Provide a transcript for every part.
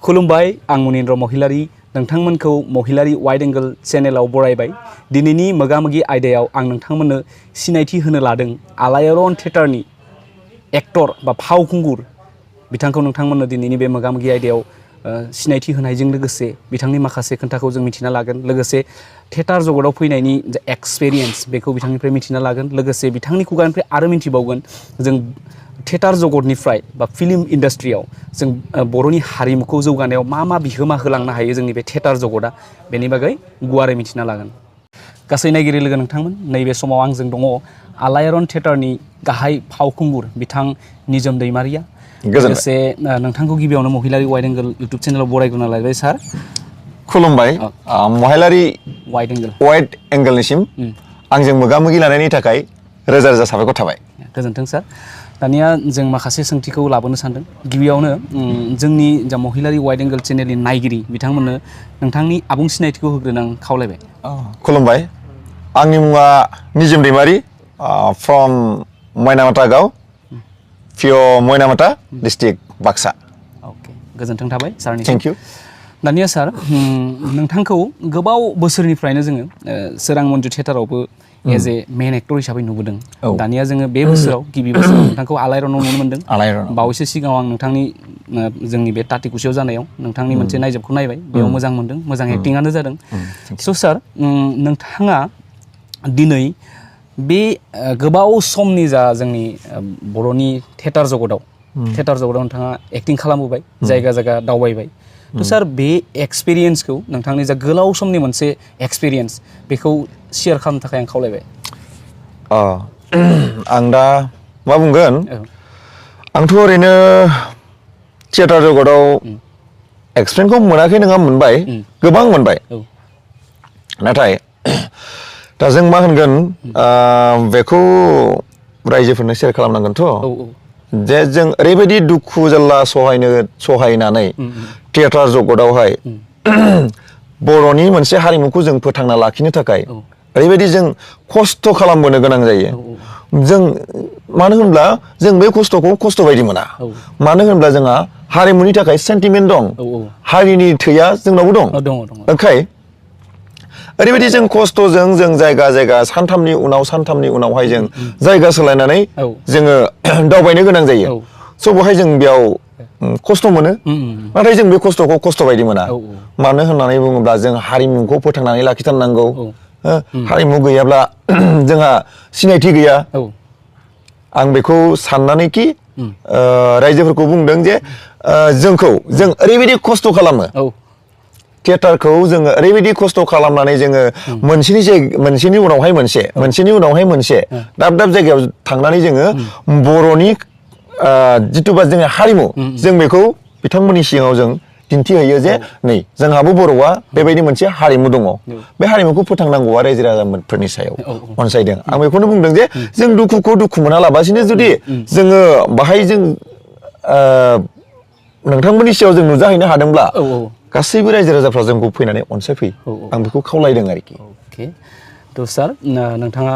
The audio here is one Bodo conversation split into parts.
खुलुमबाय आं मुनिन्द्र महिलारी नोंथांमोनखौ महिलारी वाइड एंगल चेनेलाव बरायबाय दिनैनि मोगामोगि आयदायाव आं नोंथांमोननो सिनायथि होनो लादों आलायारन थियेटारनि एक्टर बा फावखुंगुर बिथांखौ नोंथांमोननो दिनैनि बे मोगामोगि आयदायाव सिनायथि होनायजों लोगोसे बिथांनि माखासे खोथाखौ जों मिथिना लागोन लोगोसे थियेटार जगताव फैनायनि जा एक्सपिरियेन्स बेखौ बिथांनिफ्राय मिथिना लागोन लोगोसे बिथांनि खुगानिफ्राय आरो मिथिबावगोन जों थियेटार जगतनिफ्राय बा फिल्म इन्डास्ट्रियाव जों बर'नि हारिमुखौ जौगानायाव मा बिहोमा होलांनो हायो जोंनि बे थियेटार जगता बेनि बागै गुवारै मिथिना लागोन गासै नायगिरि लोगो नोंथांमोन नैबे समाव आंजों दङ आलायारन थियेटारनि गाहाय फावखुंगुर बिथां निजोम दैमारिया लोगोसे नोंथांखौ गिबियावनो महिलारी वाइड एंगल इउटुब चेनेलाव बरायग्रोना लायबाय सार खुलुमबाय महिलारी वाइड एंगलनिसिम आंजों मोगामोगि लानायनि थाखाय रोजा रोजा साबायखर थाबाय गोजोन्थों सार दानिया जों माखासे सोंथिखौ लाबोनो सानदों गिबियावनो जोंनि जा महिलारी वाइड एंगल चेनेलनि नायगिरि बिथांमोननो नोंथांनि आबुं सिनायथिखौ होग्रोनो आं खावलायबाय खुलुमबाय आंनि मुङा निजोम दैमारि फ्रम मैनामाथा गाव पिअ मैनामाथा डिस्ट्रिक्ट बाक्सा अके गोजोन्थों थाबाय सारनि थेंक इउ दानिया सार नोंथांखौ गोबाव बोसोरनिफ्रायनो जोङो सोरां मन्जु थियेटारावबो एज ए मेन एक्टर हिसाबै नुबोदों दानिया जोङो बे बोसोराव गिबि बोसोराव नोंथांखौ आलायारनाव नुनो मोन्दों बावैसो सिगाङाव आं नोंथांनि जोंनि बे टाटिकुसियाव जानायाव नोंथांनि मोनसे नायजाबखौ नायबाय बेयाव मोजां मोन्दों मोजां एक्टिंआनो जादों स' सार नोंथाङा दिनै बे गोबाव समनि जा जोंनि बर'नि थियेटार जगताव नोंथाङा एक्टिं खालामबोबाय जायगा जायगा दावबायबाय थ' सार बे एक्सपिरियेन्सखौ नोंथांनि जा गोलाव समनि मोनसे एक्सपिरियेन्स बेखौ शेयार खालामनो थाखाय आं खावलायबाय आं दा मा बुंगोन आंथ' ओरैनो थियेटार जगताव एक्सपिरियेन्सखौ मोनाखै नङा मोनबाय गोबां मोनबाय नाथाय दा जों मा होनगोन बेखौ रायजोफोरनो शेयार खालामनांगोनथ' जे जों ओरैबायदि दुखु जाल्ला सहायनानै थियेटार जगतावहाय बर'नि मोनसे हारिमुखौ जों फोथांना लाखिनो थाखाय ओरैबायदि जों खस्थ' खालामबोनो गोनां जायो जों मानो होनब्ला जों बे खस्थ'खौ खस्थ' बायदि मोना मानो होनब्ला जोंहा हारिमुनि थाखाय सेन्टिमेन्ट दं हारिनि थैया जोंनावबो दं ओंखाय ओरैबायदि जों खस्थ'जों जों जायगा सानथामनि उनावहाय जों जायगा सोलायनानै जोङो दावबायनो गोनां जायो स' बेवहाय जों बेयाव खस्थ' मोनो नाथाय जों बे खस्थ'खौ खस्थ' बायदि मोना मानो होननानै बुङोब्ला जों हारिमुखौ फोथांनानै लाखिथारनांगौ हारिमु गैयाब्ला जोंहा सिनायथि गैया आं बेखौ साननानैखि रायजोफोरखौ बुंदों जे जों ओरैबायदि खस्थ' खालामो थियेटारखौ जोङो ओरैबायदि खस्थ' खालामनानै जोङो मोनसेनि उनावहाय मोनसे दाब जायगायाव थांनानै जोङो बर'नि जिथुबा जोंनि हारिमु जों बेखौ बिथांमोननि सिगाङाव जों दिन्थिहैयो जे नै जोंहाबो बर'आ बेबायदि मोनसे हारिमु दङ बे हारिमुखौ फोथांनांगौआ रायजो राजाफोरनि सायाव अनसायदों आं बेखौनो बुंदों जे जों दुखुखौ दुखु मोनालाबासिनो जुदि जोङो बाहाय जों नोंथांमोननि सायाव जों नुजाहैनो हादोंब्ला गासैबो रायजो राजाफ्रा जोंखौ फैनानै अनसायफैयो आं बेखौ खावलायदों आरोखि थ' सार नोंथाङा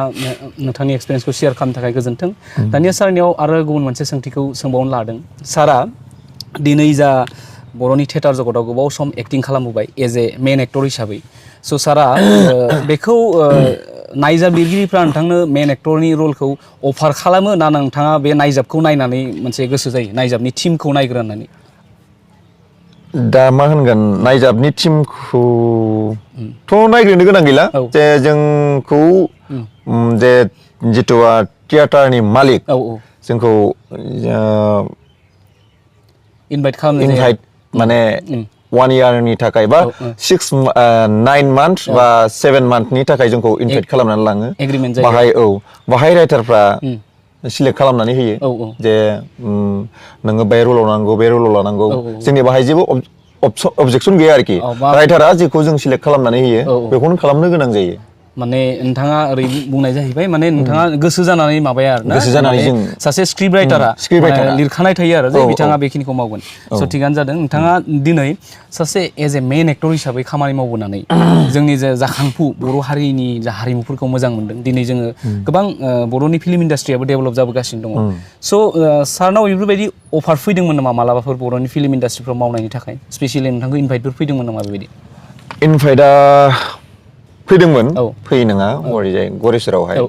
नोंथांनि एक्सपिरियेन्सखौ शेयार खालामनो थाखाय गोजोन्थों दानिया सारनियाव आरो गुबुन मोनसे सोंथिखौ सोंबावनो लादों सारा दिनै जा बर'नि थियेटार जगताव गोबाव सम एक्टिं खालामबोबाय एज ए मेन एक्टर हिसाबै स' सारा बेखौ नायजाब लिरगिरिफ्रा नोंथांनो मेन एक्टरनि रलखौ अफार खालामो ना नोंथाङा बे नायजाबखौ नायनानै मोनसे गोसो जायो नायजाबनि टिमखौ नायग्रोनानै दा मा होनगोन नायजाबनि टिमखौथ' नायग्रोनो गोनां गैला जे जोंखौ जे जिथुआ थियेटारनि मालिक जोंखौ इनभाइट माने 1 इयारनि थाखाय बा 9 मान्थ बा 7 मान्थनि थाखाय जोंखौ इनभाइट खालामनानै लाङो बाहाय राइटारफ्रा सिलेक्ट खालामनानै होयो जे नोङो बे रलाव लानांगौ जोंनि बाहाय जेबो अबजेक्सन गैया आरोखि राइटारा जेखौ जों सिलेक्ट खालामनानै होयो बेखौनो खालामनो गोनां जायो माने नोंथाङा ओरै बुंनाय जाहैबाय माने नोंथाङा गोसो जानानै माबाया आरो ना गोसो जानानै जों सासे स्क्रिप्ट राइटारा लिरखानाय थायो आरो जे बिथाङा बेखिनिखौ मावगोन स' थिगानो जादों नोंथाङा दिनै सासे एज ए मेन एक्टर हिसाबै खामानि मावबोनानै जोंनि जे जाखांफु बर' हारिनि जा हारिमुफोरखौ मोजां मोनदों दिनै जोङो गोबां बर'नि फिल्म इन्डास्ट्रियाबो डेभेलप जाबोगासिनो दङ स' सारनाव बेफोरबायदि अफार फैदोंमोन नामा मालाबाफोर बर'नि फिल्म इन्डास्ट्रिफ्राव मावनायनि थाखाय स्पेसियेलि नोंथांखौ इनभाइटफोर फैदोंमोन नामा बेबायदि इनभाइटआ फैदोंमोन औ फैयो नङा ओरैजाय गरेस्वरावहाय औ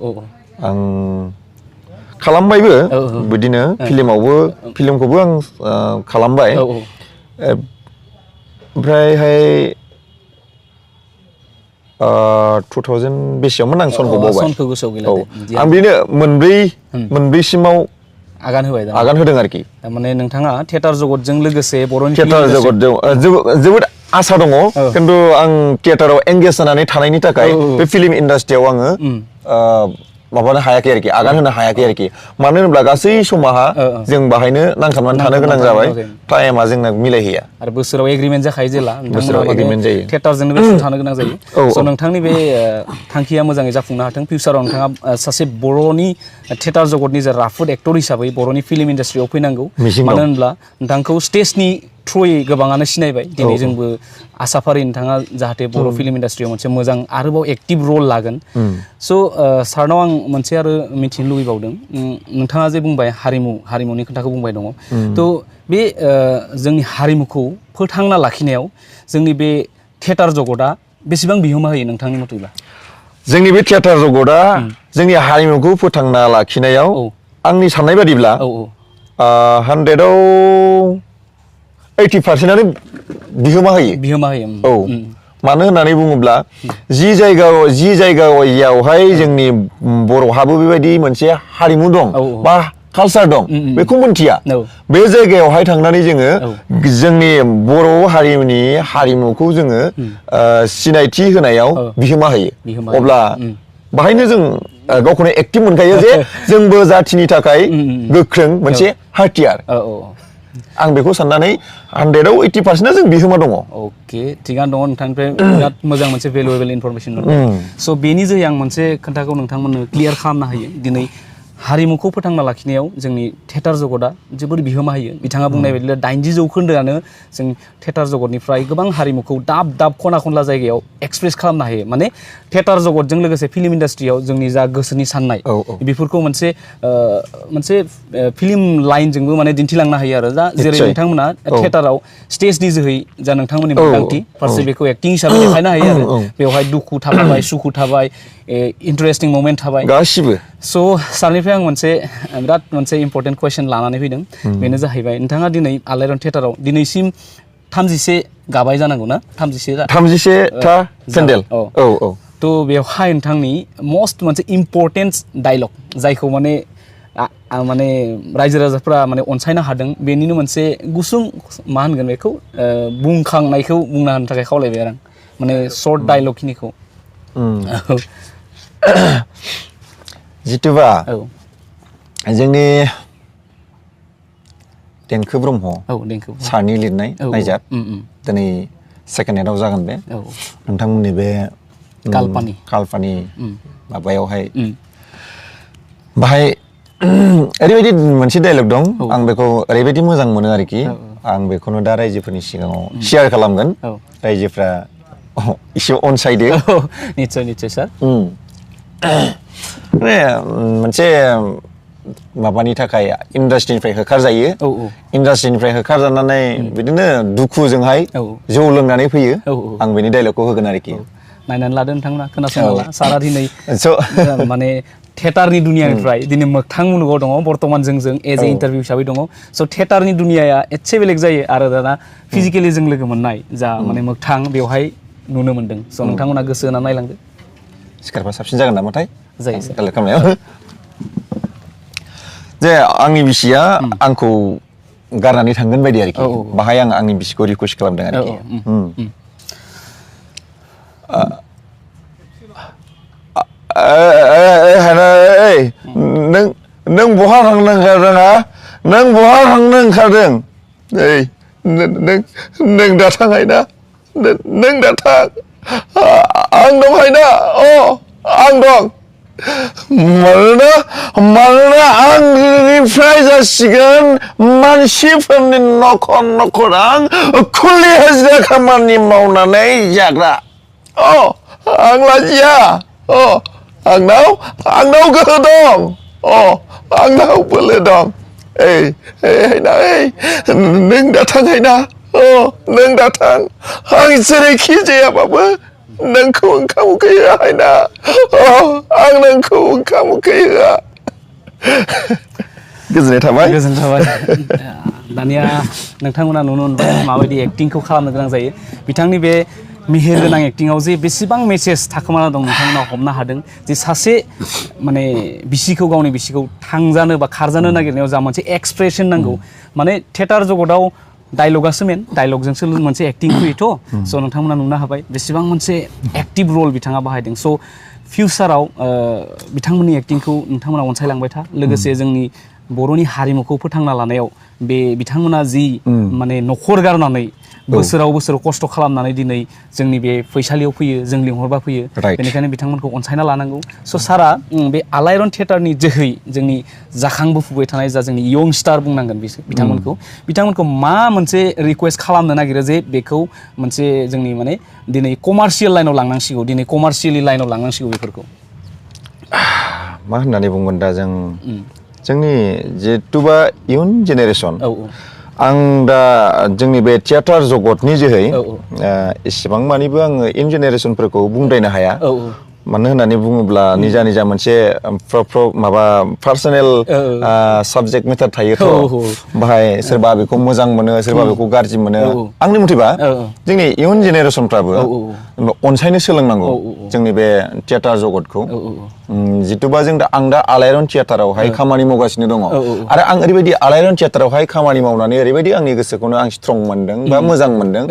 आं खालामबायबो बिदिनो फिल्मखौबो आं खालामबाय ओमफ्रायहाय 2000 बेसेयावमोन आं सनखौ बावबाय सनखौ गोसोआव गैला दे आं बेनो मोनब्रैसिमाव आगान होदों आरोखि माने नोंथाङा थियेटार जगतजों लोगोसे बर'नि थियेटार जगतजों जोबोद आसा दङ खिन्थु आं थियेटाराव एंगेज जानानै थानायनि थाखाय बे फिल्म इन्डास्ट्रियाव आङो माबानो हायाखै आरोखि आगान होनो हायाखै आरोखि मानो होनोब्ला गासै समाहा जों बाहायनो नांथाबनानै थानो गोनां जाबाय टाइमा जोंना मिलायहैया आरो बोसोराव एग्रिमेन्ट जाखायो जेला बोसोराव एग्रिमेन्ट जायो थियेटारजोंनो बेस्थ' थानो गोनां जायो स' नोंथांनि बे थांखिया मोजाङै जाफुंनो हाथों फिउचाराव नोंथाङा सासे बर'नि थियेटार जगतनि जा राफोद एक्टर हिसाबै बर'नि फिल्म इन्डास्ट्रियाव फैनांगौ मानो होनब्ला नोंथांखौ स्टेजनि थ्रुयै गोबाङानो सिनायबाय दिनै जोंबो आसाफारि नोंथाङा जाहाथे बर' फिल्म इन्डास्ट्रियाव मोनसे मोजां आरोबाव एक्टिभ रल लागोन स' सारनाव आं मोनसे आरो मिथिनो लुबैबावदों नोंथाङा जे बुंबाय हारिमुनि खोथाखौ बुंबाय दङ थ' बे जोंनि हारिमुखौ फोथांना लाखिनायाव जोंनि बे थियेटार जगतआ बेसेबां बिहोमा होयो नोंथांनि मथेब्ला जोंनि बे थियेटार जगतआ जोंनि हारिमुखौ फोथांना लाखिनायाव आंनि साननाय बादिब्ला 100आव 80%आनो बिहोमा होयो मानो होननानै बुङोब्ला जि जायगायावहाय जोंनि बर'हाबो बेबायदि मोनसे हारिमु दं बा कालचार दं बेखौ मिन्थिया बे जायगायावहाय थांनानै जोङो जोंनि बर' हारिनि हारिमुखौ जोङो सिनायथि होनायाव बिहोमा होयो अब्ला बाहायनो जों गावखौनो एक्टिभ मोनखायो जे जोंबो जाथिनि थाखाय गोख्रों मोनसे हाथियार आं बेखौ साननानै 100आव 80%आ जों बिहोमा दङ अके थिगानो दङ नोंथांनिफ्राय बिराद मोजां मोनसे भेलुएबल इनफरमेसन मोनबाय स' बेनि जोहै आं मोनसे खोथाखौ नोंथांमोननो क्लियार खालामनो हायो दिनै हारिमुखौ फोथांना लाखिनायाव जोंनि थियेटार जगतआ जोबोर बिहोमा होयो बिथाङा बुंनाय बायदिब्ला 90% जों थियेटार जगतनिफ्राय गोबां हारिमुखौ दाब खना खनला जायगायाव एक्सप्रेस खालामनो हायो माने थियेटार जगतजों लोगोसे फिल्म इन्डास्ट्रियाव जोंनि जा गोसोनि साननाय बेफोरखौ मोनसे फिल्म लाइनजोंबो माने दिन्थिलांनो हायो आरो दा जेरै नोंथांमोना थियेटाराव स्टेजनि जोहै जा नोंथांमोननि मोन्दांथि फारसे बेखौ एक्टिं हिसाबै देखायनो हायो आरो बेवहाय दुखु थाबाय सुखु थाबाय इन्टारेस्टिं मोमेन्ट थाबाय गासिबो स' सारनिफ्राय आं बिराद मोनसे इम्परटेन्ट कुइसन लानानै फैदों बेनो जाहैबाय नोंथाङा दिनै आलायारन थियेटाराव दिनैसिम 31 गाबाय जानांगौ ना 31था पेन्डेल थ' बेवहाय नोंथांनि मस्ट मोनसे इम्परटेन्ट डायलग जायखौ माने रायजो राजाफ्रा माने अनसायनो हादों बेनिनो मोनसे गुसुं मा होनगोन बेखौ बुंखांनायखौ बुंना होनो थाखाय खावलायबाय आरो आं माने सर्ट डायलग खिनिखौ जिथुबा जोंनि देंखो ब्रह्म सारनि लिरनाय नायजाब दिनै सेकेन्ड हेडआव जागोन बे नोंथांमोननि बे कालपानि माबायावहाय बाहाय ओरैबायदि मोनसे डायलग दं आं बेखौ ओरैबायदि मोजां मोनो आरोखि आं बेखौनो दा रायजोफोरनि सिगाङाव शेयार खालामगोन रायजोफ्रा एसे अनसायदो निस्सय सार मोनसे माबानि थाखाय इन्डास्ट्रिनिफ्राय होखारजायो इन्डास्ट्रिनिफ्राय होखारजानानै बिदिनो दुखुजोंहाय जौ लोंनानै फैयो आं बेनि डायलगखौ होगोन आरोखि नायनानै लादो नोंथांमोना खोनासंना सारा दिनै माने थियेटारनि दुनियानिफ्राय दिनै मोगथां मुलुगाव दङ बर्तमान जों एज ए इन्टारभिउ हिसाबै दङ स' थियेटारनि दुनियाया एसे बेलेग जायो आरो दाना फिजिकेलि जों लोगो मोननाय जा माने मोगथां बेवहाय नुनो मोन्दों स' नोंथांमोना गोसो होना नायलांदो सिखारबा साबसिन जागोन नामाथाय जायो कालेक्ट खालामनायाव जे आंनि बिसिया आंखौ गारनानै थांगोन बायदि आरोखि बाहाय आं आंनि बिसिखौ रिकुवेस्ट खालामदों आरोखि नों बहा थांनो ओंखारदों नों बहा थांनो ओंखारदों नों दा थांहाय ना नों दा थां आं दंहाय ना आं दं मानोना आंनिफ्राय जासिगोन मानसिफोरनि न'खर आं खुलि हाजिरा खामानि मावनानै जाग्रा आं लाजिया आंनाव गोहो दं आंनाव बोलो दं नों दाथां हायना नों दाथां आं जेरैखि जायाबाबो नोंखौ ओंखाम उखै होआ हायना आं नोंखौ ओंखाम उखै होआ गोजोननाय थाबाय दानिया नोंथांमोना नुनो मोनबाय माबायदि एक्टिंखौ खालामनो गोनां जायो बिथांनि बे मेहेर गोनां एक्टिंआव जे बेसेबां मेसेज थाखोमाना दं नोंथांमोना हमनो हादों जे सासे माने बिसिखौ गावनि बिसिखौ थांजानो बा खारजानो नागिरनायाव जा मोनसे एक्सप्रेसन नांगौ माने थियेटार जगताव डायलगासो मेन डायलगजोंसो मोनसे एक्टिं फैयोथ' स' नोंथांमोना नुनो हाबाय बेसेबां मोनसे एक्टिभ रल बिथाङा बाहायदों स' फिउचाराव बिथांमोननि एक्टिंखौ नोंथांमोना अनसायलांबाय था लोगोसे जोंनि बर'नि हारिमुखौ फोथांना लानायाव बे बिथांमोना जि माने न'खर गारनानै बोसोराव खस्थ' खालामनानै दिनै जोंनि बे फैसालियाव फैयो जों लिंहरबा फैयो बेनिखायनो बिथांमोनखौ अनसायना लानांगौ स' सारा बे आलायारन थियेटारनि जोहै जोंनि जाखांबोफुबाय थानाय जा जोंनि यं स्टार बुंनांगोन बिथांमोनखौ मा मोनसे रिकुवेस्ट खालामनो नागिरो जे बेखौ मोनसे जोंनि माने दिनै कमार्शियेल लाइनाव लांनांसिगौ दिनै कमार्शियेलि लाइनाव लांनांसिगौ बेफोरखौ मा होननानै बुंगोन दा जोंनि जिथुबा इयुन जेनेरेसन आं दा जोंनि बे थियेटार जगतनि जोहै एसेबां मानिबो आङो इयुन जेनेरेसनफोरखौ बुंद्रायनो हाया मानो होननानै बुङोब्ला निजा मोनसे माबा पार्सनेल साबजेक्ट मेटार थायोथ' बाहाय सोरबा बेखौ मोजां मोनो सोरबा बेखौ गाज्रि मोनो आंनि मथेबा जोंनि इयुन जेनेरेसनफ्राबो अनसायनो सोलोंनांगौ जोंनि बे थियेटार जगतखौ जिथुबा आं दा आलायारन थियेटारावहाय खामानि मावगासिनो दङ आरो आं ओरैबायदि आलायारन थियेटारावहाय खामानि मावनानै ओरैबायदि आंनि गोसोखौनो आं स्ट्रं मोनदों बा मोजां मोनदों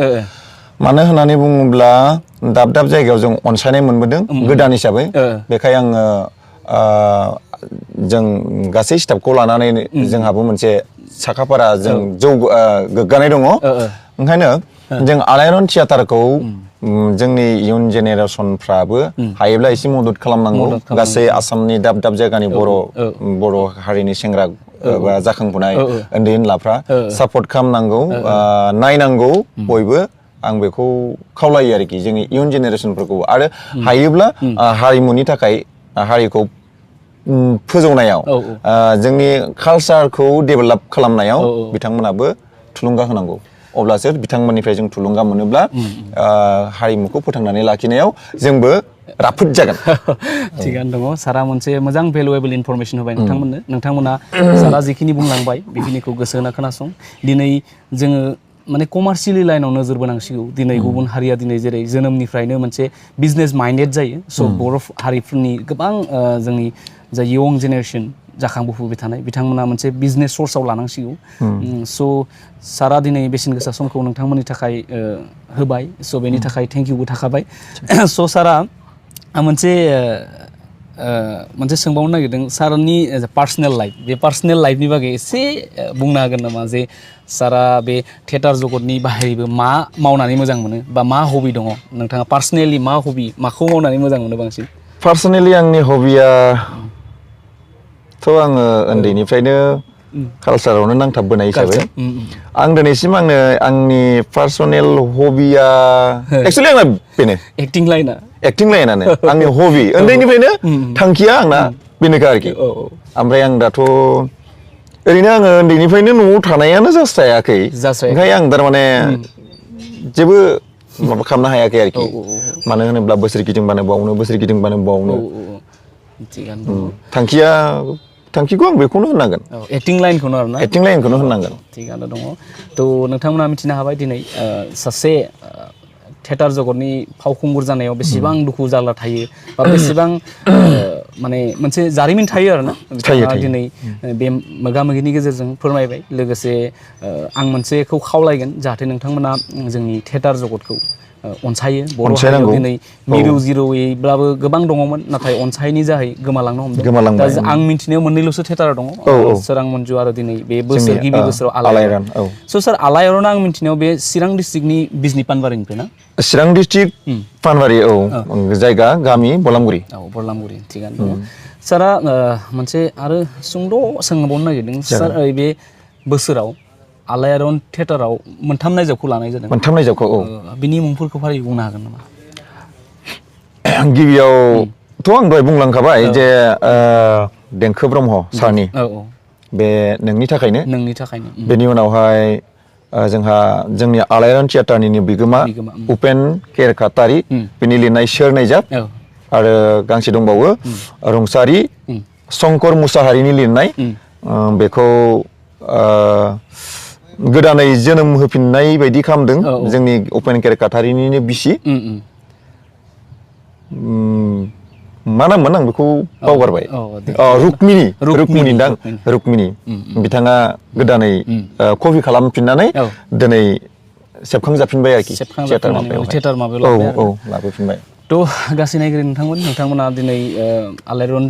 मानो होननानै बुङोब्ला दाब जायगायाव जों अनसायनाय मोनबोदों गोदान हिसाबै बेखाय आङो जों गासै स्टाफखौ लानानै जोंहाबो मोनसे साखाफारा जों गोग्गानाय दङ ओंखायनो जों आलायारन थियेटारखौ जोंनि इयुन जेनेरेसनफ्राबो हायोब्ला एसे मदद खालामनांगौ गासै आसामनि दाब जायगानि बर' हारिनि सेंग्रा बा जाखांफुनाय उन्दै उनलाफ्रा सापर्ट खालामनांगौ नायनांगौ बयबो आं बेखौ खावलायो आरोखि जोंनि इयुन जेनेरेसनफोरखौ आरो हायोब्ला हारिमुनि थाखाय हारिखौ फोजौनायाव जोंनि कालचारखौ डेभेलप खालामनायाव बिथांमोनाबो थुलुंगा होनांगौ अब्लासो बिथांमोननिफ्राय जों थुलुंगा मोनोब्ला हारिमुखौ फोथांनानै लाखिनायाव जोंबो राफोद जागोन थिगानो दङ सारा मोनसे मोजां भेलुएबल इनफरमेसन होबाय नोंथांमोना सारा जिखिनि बुंलांबाय बेखिनिखौ गोसो होना खोनासं दिनै जोङो माने कमार्शियेलि लाइनाव नोजोर बोनांसिगौ दिनै गुबुन हारिया दिनै जेरै जोनोमनिफ्रायनो मोनसे बिजनेस माइन्डेड जायो स' बर' हारिफोरनि गोबां जोंनि जा यं जेनेरेसन जाखांबोफुबाय थानाय बिथांमोना मोनसे बिजनेस सर्सआव लानांसिगौ स' सारा दिनै बेसेन गोसा समखौ नोंथांमोननि थाखाय होबाय स' बेनि थाखाय थेंक इउबो थाखाबाय स' सारा आं मोनसे सोंबावनो नागिरदों सारनि पार्सनेल लाइफ बे पार्सनेल लाइफनि बागै एसे बुंनो हागोन नामा जे सारा बे थियेटार जगतनि बाहेरैबो मा मावनानै मोजां मोनो बा मा हबि दङ नोंथाङा पार्सनेलि मा हबि माखौ मावनानै मोजां मोनो बांसिन पार्सनेलि आंनि हबियाथ' आङो उन्दैनिफ्रायनो कालचारावनो नांथाबबोनाय हिसाबै आं दिनैसिम आंनि पार्सनेल हबिया एक्सुवेलि आंना बेनो एक्टिं लाइनानो आंनि हबि उन्दैनिफ्रायनो थांखिया आंना बेनोखा आरोखि ओमफ्राय आं दाथ' ओरैनो आङो उन्दैनिफ्रायनो न'आव थानायानो जास्रायाखै ओंखायनो आं थारमाने जेबो माबा खालामनो हायाखै आरोखि मानो होनोब्ला बोसोर गिदिंबानो बावनो थांखिखौ आं बेखौनो होननांगोन एक्टिं लाइनखौनो आरोना एक्टिं लाइनखौनो होननांगोन थिगानो दङ थ' नोंथांमोना मिथिनो हाबाय दिनै सासे थियेटार जगतनि फावखुंगुर जानायाव बेसेबां दुखु जारला थायो बा बेसेबां माने मोनसे जारिमिन थायो आरोना बिथाङा दिनै बे मोगा मोगिनि गेजेरजों फोरमायबाय लोगोसे आं मोनसेखौ खावलायगोन जाहाथे नोंथांमोना जोंनि थियेटार जगतखौ अनसायो बर' हारियाव दिनै मिरु जिरौयैब्लाबो गोबां दङमोन नाथाय अनसायनि जाहै गोमालांनो हमदों दा आं मिथिनायाव मोननैल'सो थियेटार दङ सोरां मन्जु आरो दिनै बे गिबि बोसोराव आलायारन स' सार आलायारना आं मिथिनायाव बे चिरां डिस्ट्रिक्टनि बिजनि पानबारिनिफ्राय ना चिरां डिस्ट्रिक्ट पानबारि जायगा गामि बलामगुरि। औ बलामगुरि थिगानो दङ। सारा मोनसे आरो सुंद' सोंबावनो नागिरदों सार बे बोसोराव आलायारन थियेटाराव मोनथाम नायजाबखौ लानाय जादों। मोनथाम नायजाबखौ बिनि मुंफोरखौ फारियै बुंनो हागोन नामा? गिबियावथ' आं दहाय बुंलांखाबाय जे देंखो ब्रह्म सारनि बे नोंनि थाखायनो बेनि उनावहाय जोंहा जोंनि आलायारन थियेटारनिनो बिगोमा उपेन केर काटारि बिनि लिरनाय सोर नायजाब आरो गांसे दंबावो रुंसारि शंकर मुसाहारिनि लिरनाय बेखौ गोदानै जोनोम होफिननाय बायदि खालामदों जोंनि उपेन केर काटारिनिनो बिसि। मा नाममोन आं बेखौ बावगारबाय। रुक्मिनि बिथाङा गोदानै कपि खालामफिननानै दिनै सेबखांजाफिनबाय आरोखि थियेटार माबायाव लाबोफिनबाय। थ' गासै नायगिरि नोंथांमोना दिनै आलायारन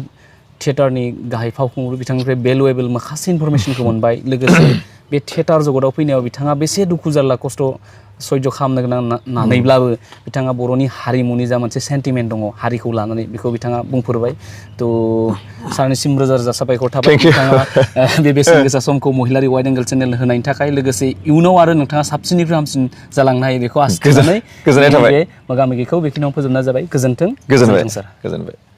थियेटारनि गाहाय फावखुंगुर बिथांनिफ्राय भेलुएबल माखासे इनफरमेसनखौ मोनबाय। लोगोसे बे थियेटार जगताव फैनायाव बिथाङा बेसे दुखु जारला खस्थ' सयज' खालामनो गोनां नानैब्लाबो बिथाङा बर'नि हारिमुनि जा मोनसे सेन्टिमेन्ट दङ हारिखौ लानानै बेखौ बिथाङा बुंफोरबाय। थ' सारनिसिम रोजा रोजा साबायखर थाबाय बिथाङा बे बेसेन गोसा समखौ महिलारि वाइड एंगल चेनेल होनायनि थाखाय। लोगोसे इयुनाव आरो नोंथाङा साबसिननिफ्राय हामसिन जालांनो हायो बेखौ आसा खालामनानै गोजोननाय थाबाय। बे मोगा मोगिखौ बेखिनियाव फोजोबनाय जाबाय। गोजोन्थों। गोजोनबाय सार। गोजोनबाय।